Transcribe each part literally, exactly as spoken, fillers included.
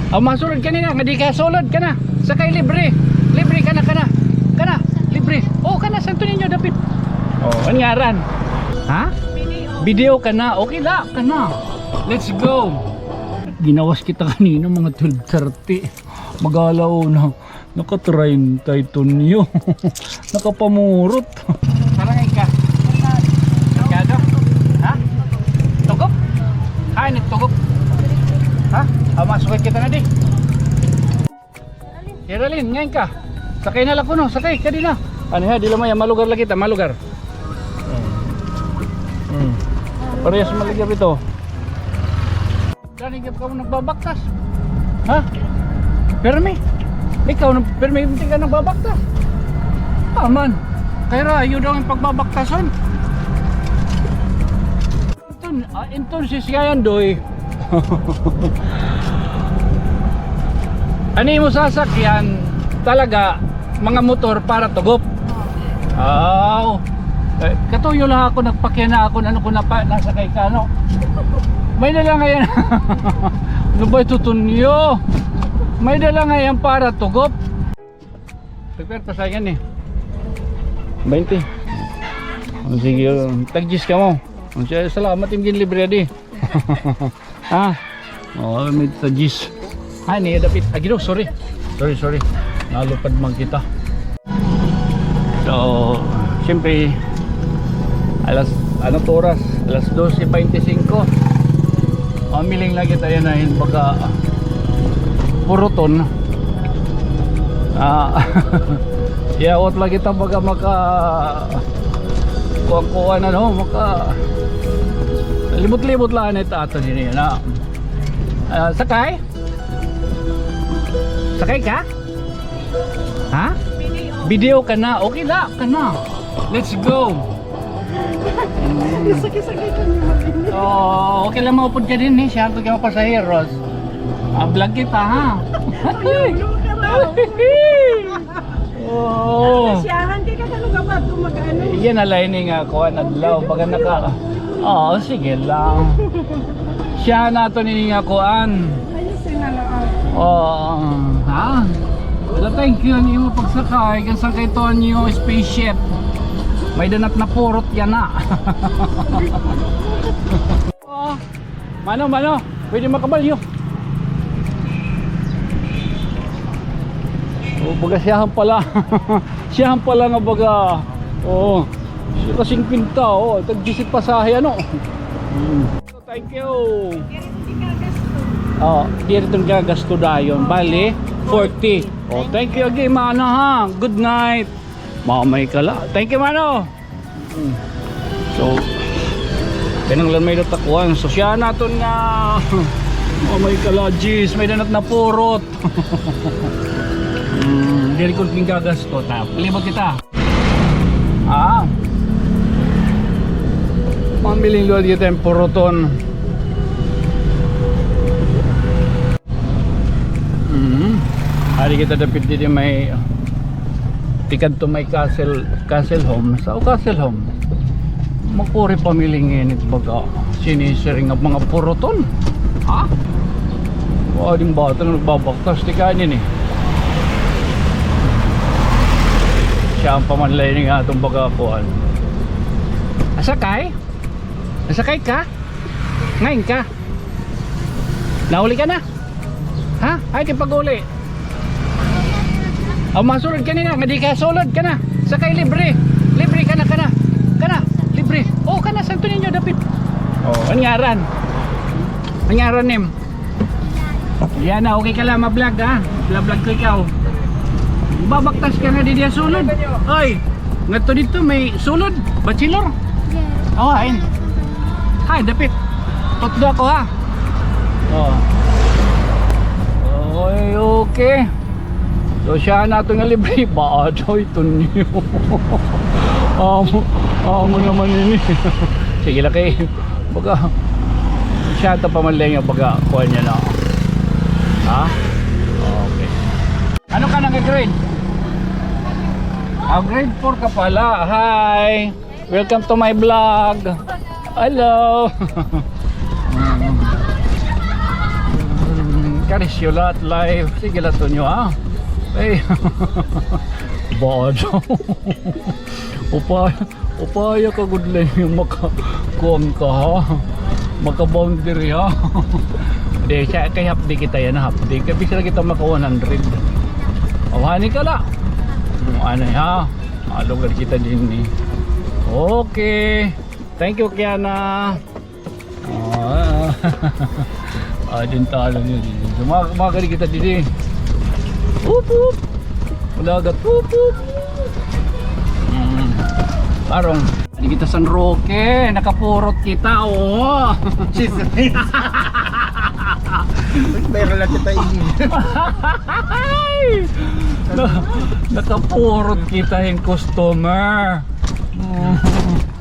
Aw, masulod ka nina, nga di ka sulod, kana. Sakay libre. Libre, kana, kana. Kana, libre. O, kana, Santo Niño, dapit. O, an ngaran? Ha? Video kana. Okay la, kana. Let's go. Ginawas kita kanina, mga twelve thirty. Mag-aala-una. Naka-treinta ito niyo. Nakapamurot. Parang ka. Merkado? Ha? Tugop? Ay, nagtugop. Ha? Ah, masukay kita na di. Geraldine, ngayon ka. Sakay na la kuno, sakay ka di na. Ano ha, di la maya, malugar la kita, malugar. Hmm. Parehas malugar ito. Dani, ikaw nagbabaktas. Ha? Permi? Ikaw na, permi, hindi ka nagbabaktas. Aman. Kaya ra, yun daw yung pagbabaktasan. Enton-, ah, entonces, kaya yan, Doy. Ani mo sasakyan, talaga, mga motor para tugop. Aw. Eh, katuyo lang ako, nagpakya na ako, ano ko na pa, nasakay ka, ano? May dala ngayon. Ano ba ito, Tunyo? May dala ngayon para tugop. Nagpwerta sa akin eh. Baynte. O, sige, tag-diyes ka mo. O, siya, salamat yung ginlibre, di. Ah. O, may tag-diyes. Ay, niya dapit. Ay, Ginoo, sorry. Sorry, sorry. Nalupad man kita. So, siyempre, alas, ano to oras? Alas dose beintisinko. Mamiling lagi tayo na yun, baga, puruton. Ah, yaot lagi ta, baga maka, kuha-kuha na, no? Maka, libot-libot lang ito ato din yun, ah. Ah, sakay? Sakay ka? Ha? Video ka na. Okay la, ka na. Let's go. Sakit-sakit ka niya mabili. Oh, okay lang, maupod ka din eh. Siya ang tugyan mo pasaheros. Ah, vlog kita, ha? Ayun, ka na. Oo. Siyahan kay ka, ano ka ba? Ito mag-ano? Yan na line nga kuan adlaw. Baga naka, oo, sige lang. Siya na to nini nga kuan. Ayos na lang. Oo, ha? Wala, thank you an imo pagsakay. Kansan kay to an imo spaceship. May danat na purot yana. Oo. Mano, mano, pwede makabalyo. O, baga siyahan pala. Siyahan pala nga baga. Oo. Sira singkwenta, o. Tag-diyes pasahe, ano? Hmm. Thank you. O, diri iton gagasto dayon. Bali, forty. O, thank you again, mano, ha. Good night. Mamay ka la. Thank you, mano. Hmm. So, kinahanglan may datakuan. So, siya naton nga, oh my kalajis, may danat na purot. Hmm, diri ko ginggagasto ta. Palibot kita. Ah. Mamiling luwad kita yung puroton. Mm. Ari kita dapit didi may tikadto may Castle, Castle Home. Sa Castle Home. Makuri pamiling init baga sinisiring nga mga puroton. Ha? Wa din bata nga nagbabaktas, tikay nini. Siya an pamanlay ini nga aton baga kuan. Asa kay? Asa kay ka? Ngain ka? Nauli ka na? Ha? Ay, di pag-uli. Aw, masulod ka nina, nga di ka sulod ka na. Sakay libre. Libre ka na, ka na. Ka na, libre. O, ka na, Santo Niño, dapit. O, an ngaran? An ngaran nim? Yana, okay ka la ma-vlog, ha? Vlog-vlog ko ikaw. Babaktas ka nga didi ha sulod. Oy, ngadto didto may sulod, bachelor. Yes. O, hain. Hay, dapit. Tutdo ako, ha? O. Oy, okay. So, siya nato nga libre. Ba, adoy, tunyo. Amo, amo naman ini. Sige, laki. Baga, siya ta pamanlay nga baga, kuha niya na. Ha? Okay. Ano ka nang grade? Ah, grade four ka pala. Hi. Welcome to my vlog. Hello. Presyo lahat live. Sige la, Tonyo, ha? Ay. Bado. Upaya, upaya ka gud la nga maka-, kuan ka, ha? Maka-boundary, ha? Di, siya, kay hapdi kita yana, hapdi. Kay bisan la kita maka one hundred. Aw, honey ka la. Ano, ha? Malugar kita dinhi. Okay. Thank you, Kiana. Ah, ah, din talo niyo din. So, mga, mga gani kita didi. Whoop, whoop. Ulagat, whoop, whoop. Mm. Parang, di kita San Roque, nakapurot kita, oh. Chismis. Uy, viral na kita, eh. Na-, nakapurot kita hin customer. Mm.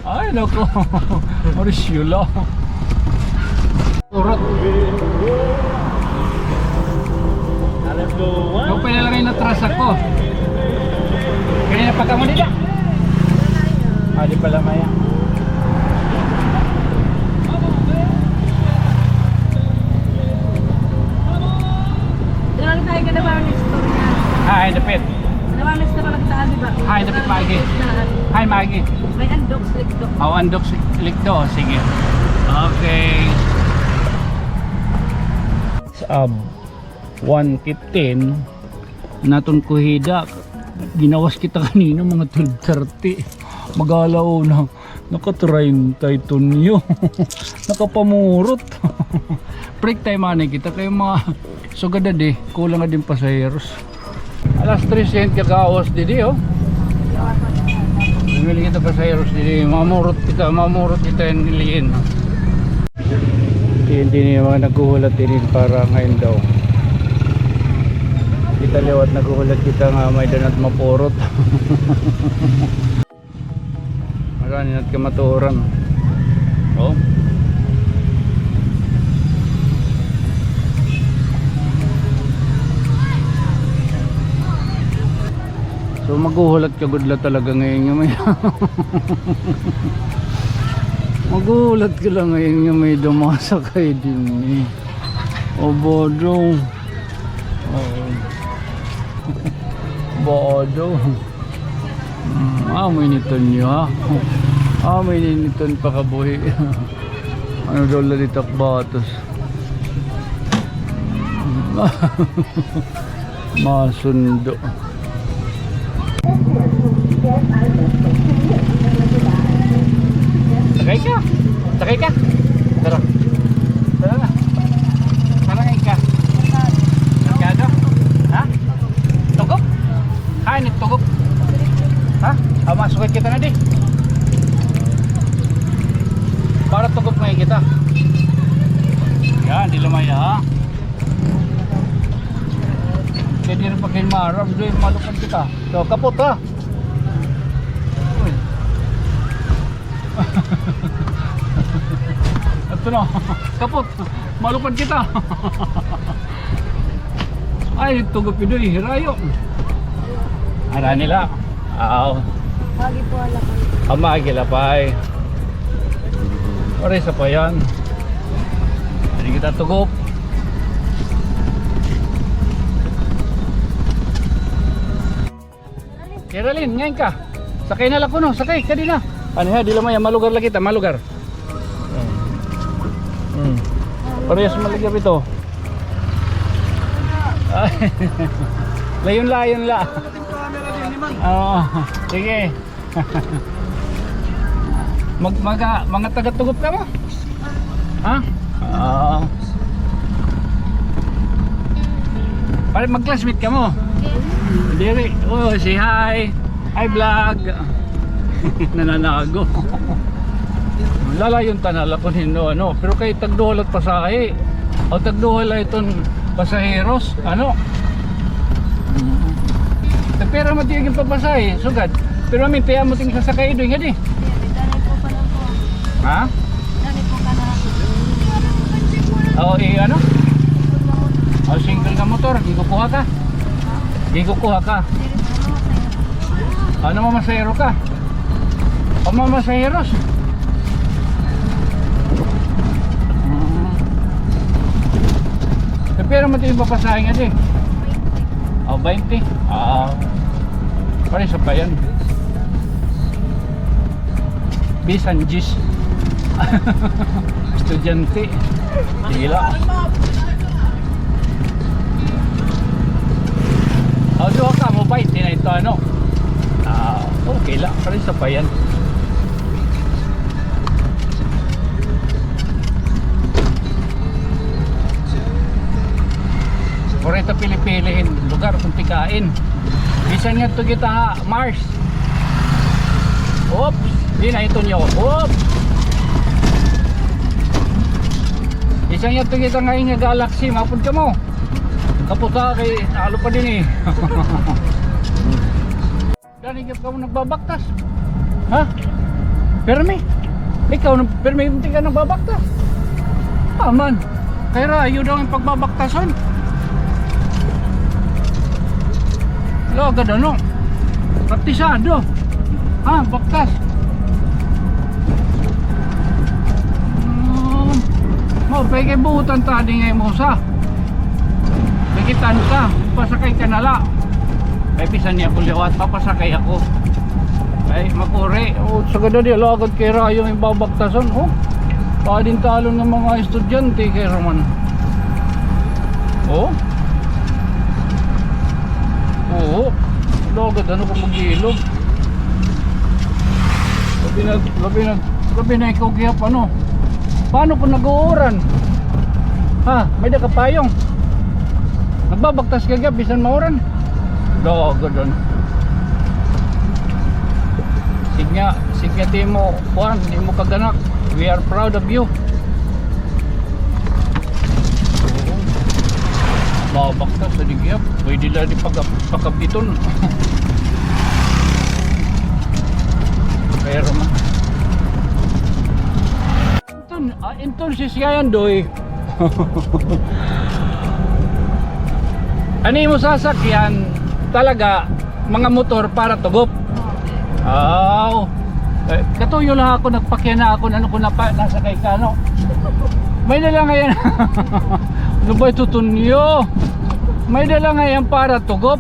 Ay, naku. Marisyo la. Urot. Yung pala lang yung natras ako. Kanina pa kamo dida. Ah, di pala maya. Doon tayo ka naman ang istorya. Ah, ay, dapit. Nawamis ka pa nagtaan, di ba? Ay, dapit, maagi. Ay, maagi. May andok, slikdo. Oh, andok, slikdo. Sige. Okay. Sab, one fifteen. Naton kuhida. Ginawas kita kanina, mga twelve thirty. Mag-alaw na. Naka-treinta iton niyo. Nakapamurot. Break time anay kita kay mga sugad na di, kulang na din pasaheros. Alas tres yan kagawas didi, oh. Bumili kita pasaheros didi, mamurot kita, mamurot kita yan iliin. Hindi niya mga naghuhulat ini para ngayon daw. Kita liwat naghuhulat kita nga may danat mapurot. Marani na't kamatuoran. Oh. So, maghuhulat ka gud la talaga ngayon nga may, maghuhulat ka la ngayon nga may dumasa kay dinhi. O, bodo. Oo. Bodo. Mm, amo ini iton niyo, ha? Amo ini iton pakabuhi. Ano daw la ditak batos? Masundo. Sakay ka. Sakay ka. Tara. Tara na. Tara na ka. Merkado? Ha? Tugop? Ha, ini tugop? Ha? Ah, masukay kita na di. Para tugop ngay-an kita. Yan, di lumaya, ha? Kay diri pa kay maaram, doy, malupad kita. So, kapot, ha? Uy. Ito na. Kapot. Malupad kita. Ay, tugop idoy, hirayo. Ara nila. Aw. Pagi po ala pa. Ama, gilapay. Ori sa pa yan. Hindi kita tugop. Geraldine, ngayon ka. Sakay na la kuno, sakay ka din na. Ano ha, di la maya, malugar la kita, malugar. Hmm. Parehas malugar ito. Layon-layon la. Oo, sige. Mag-, maga-, mga taga-Tugop kamo? Ha? Oo. Pare, mag-classmate kamo? Diri. Oh, say hi. Hi, vlog. Nananago. Lalayon ta na la kun hin-o, ano. Pero kay tagduha la it pasahe. O, tagduha la iton pasaheros, ano? Pira man it iyo ginpapasahe, sugad. Pero amin, tiya mo ting sasakay, idoy, ngadi. Ha? O, i-, ano? O, single nga motor, gikukuha ka? Gikukuha ka? Ano, mamasahero ka? O, mamasaheros? Mm. Pero Ano man ito yung papasahe nga di? O, baynte. Ah, pareho pa yan. Bisan diyes. Estudyante. Sige la. O, di ba ka mo, baynte na ito, ano? Ah, okay la. Pareho pa yan. Waray ta pili-pili hin lugar kon tikain. Bisan ngadto kita ha Mars. Oops, di na ito niyo. Oops. Bisan ngadto kita ngayon nga Galaxy, mapod kamo. Kaputa kay talo pa din eh. Gani gyud kamo nagbabaktas. Ha? Permi? Ikaw, nag-, permi, hindi ka nagbabaktas? Aman. Kay rayo daw ang pagbabaktason. Lagad ano? Praktisado. Ha? Baktas. Hmm. Mo, pwede buutan tadi nga imo sa. Bigitan ka, pasakay ka na la. Kay bisan niya ko liwat, papasakay ako. Ay, makuri. O, sa gada di, alagad kay rayo ang babaktasan, o. Padintalon nga mga estudyante kay Roman. O. Oo. Alagad, ano ko mag-iilog? Labi na, labi na, labi na ikaw gihap, ano? Paano kung nag-uuran? Ha, may-ada ka payong? Nagbabaktas ka gihap, bisan mauran. Dogo don. Sige nga, sige nga, timo, kuan, imo kag-anak. We are proud of you. Oo. Babaktas sa di gihap. Pwede la di pagka-, pagkabiton. Pero ma-, Enton-, ah, entonces, ngayon, Doy, ano imo sasakyan talaga, mga motor para tugop? Aw. Eh, katuyo lang ako, nagpakyan na ako, ano ko na pa, nasakay ka, no? May-ada la ngay-an. Ano ba ito, Tunyo? May-ada la ngay-an para tugop.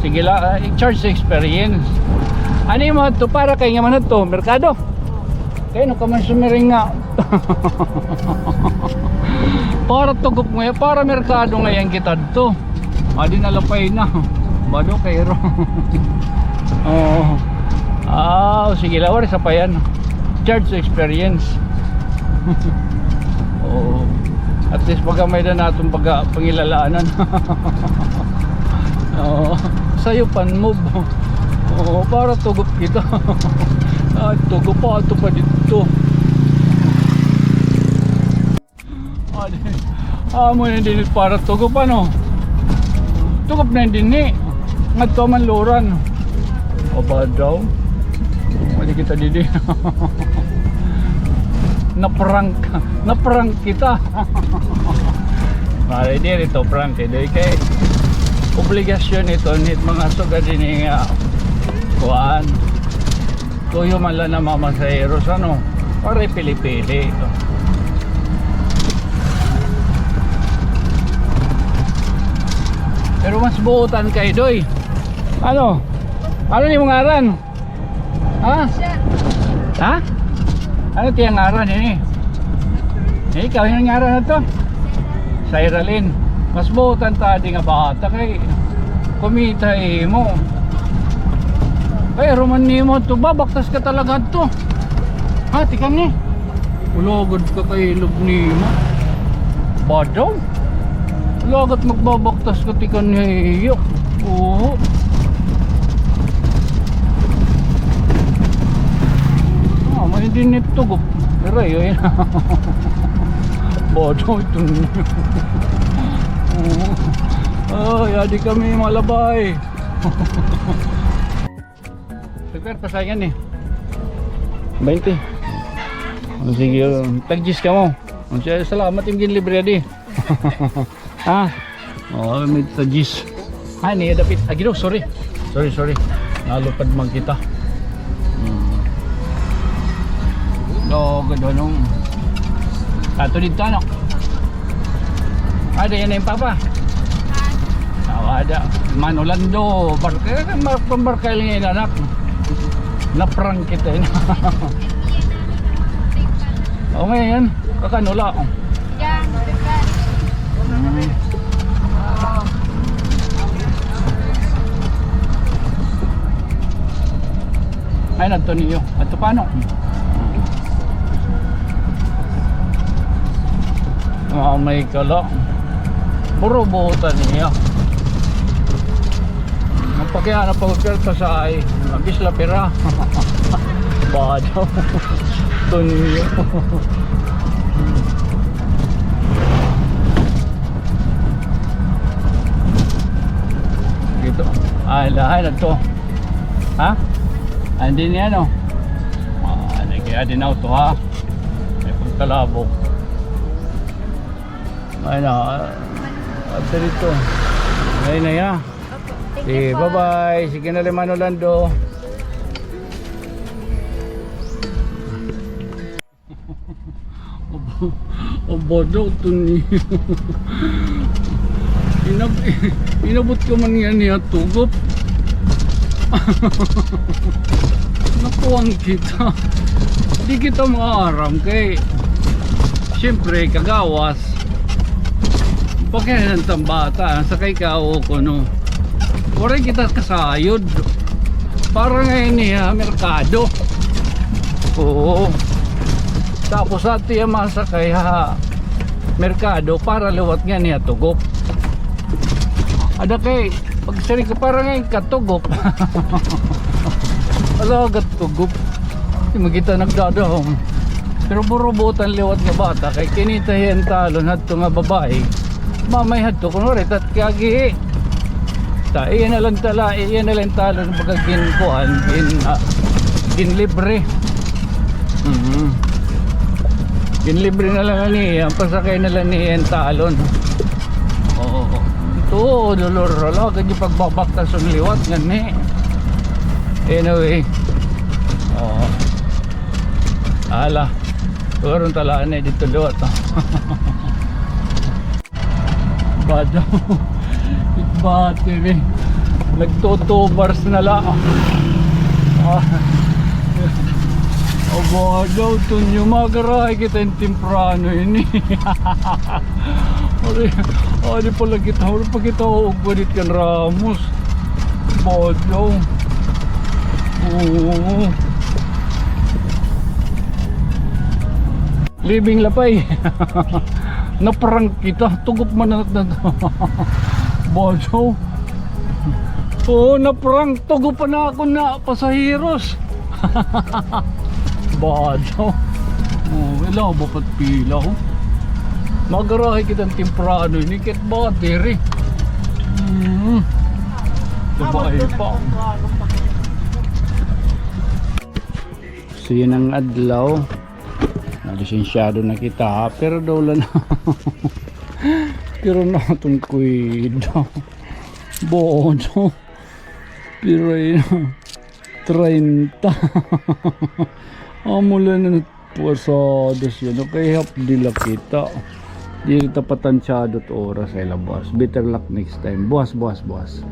Sige la, ah, i-charge sa experience. Ano imo ito? Para kay nga man ito, merkado? Kay no ka man sumiring nga. Para tugop ngay-an, para merkado ngay-an kita dito. Adi na lapay na. Bado kay ro. Oo. Ah, sige la, waray sapayan. Charge to experience. Oo. At least pagka may-ada naton pagka pangilalaanan. Oo. Sayo pan move. Oo, para tugop kita. Ay, tugop pa, ato pa dito. Amo na dinhi para tugop, ano? Tugop na dinhi. Ngadto man luran. Aba daw. Pwede kita didi. Na-prank. Na-prank kita. Pare, di rito prank, eh. Di kay obligasyon ito nit mga sugad ini nga kuan. Tuyo man la na mamasaheros, ano? Waray pili-pili. Pero mas buotan kay Doy. Ano? Ano ni mong ngaran? Ha? Ha? Ano tiyang ngaran ini? Eh, ikaw yung ngaran na to? Cyralyn. Mas buotan ta di nga bata kay kumita imo. Kay Roman nimo to, babaktas ka talaga to. Ha, tikan ni. Ulogod ka kay log nimo. Badaw. Lagat magbabaktas ka tikan ni iyo. Oo. Ah, may dinhi tugop. Pero yun. Bodo ito. Oo. Ay, adi kami malabay. Super, pasayan eh. Baynte. O, sige, tag-diyes kamo. O, siya, salamat, im ginlibre di. Ah. O, may tag-diyes. Ay, niya dapit. Ay, Ginoo, sorry. Sorry, sorry. Nalupad man kita. Hmm. Do, gado nung. Ato dito, ano? Ada yana in papa. Aw, ada. Manolando, barka, eh, mar-, pambarka ini, anak. Na-prank kita ini. O, ngay-an, kakanula. Hmm. Ay, adto niyo. Adto pa, no? Ah, may kala. Puro buotan niya. Ang pakiana pa, hotel pa sa ay, abis la pira. Bado. Tunyo. Dito. Ay, lahay na to. Ha? Ay, hindi niya, no? Ah, lagi, ah, din auto, ha? May pagkalabo. Ay na, ah, ah, dito. Ay na, ya. Opo. Thank you po. Sige, bye-bye. Sige na, Manolando. Aba, aba daw, Tony. Inab-, inabot ka man niya niya tugop. Nakuwang kita. Di kita maaram kay, siyempre, kagawas. Pakihan tang bata, sakay ka o kuno. Waray kita kasayod. Para ngay-an niya, merkado. Oo. Tapos adto iya masakay ha merkado para liwat ngay-an niya tugop. Ada kay, pag sari ka, para ngay-an ka tugop. Alaga tugop. Di man kita nagdadahom. Pero puro buotan liwat nga bata, kay kinita hiya hin talon hadto nga babaye. Mamay hadto, kunwari, tat kagi. Ta, iya na la tala, iya na la talon, baga ginkuan, gin-, ah, ginlibre. Mhm. Ginlibre na la niya, pasakay na la niya hin talon. Oo. Ito, dolor, hala, kay pagbabaktas an liwat, ngani. Anyway. Oo. Ala. Siguro talaan na dito liwat, ah. Bado. Battery. Nagto-two bars na la. Ah. Aba daw, Tonyo, magarahay kita hin temprano ini. Ari, ari pala kita, wala pa kita ugwadit kan Ramos. Bado. Oo. Living lapay. Na-prank kita. Tugop man na, na, bado. Oo, na-prank. Tugop pa na ako na pasaheros. Bado. Oh, ilaw ba pat pila, oh. Magarahay kita hin temprano ini, kit battery. Hmm. Babae pa. So, yun an adlaw. Nalisensyado na kita, ha? Pero daw la na. Pero na aton kuido. Bono. Pero yun. Treinta. Amo la na pasadas yan. Okay, hapdi la kita. Di kita patansyado it oras ay la, boss. Better luck next time. Buwas, buwas, buwas.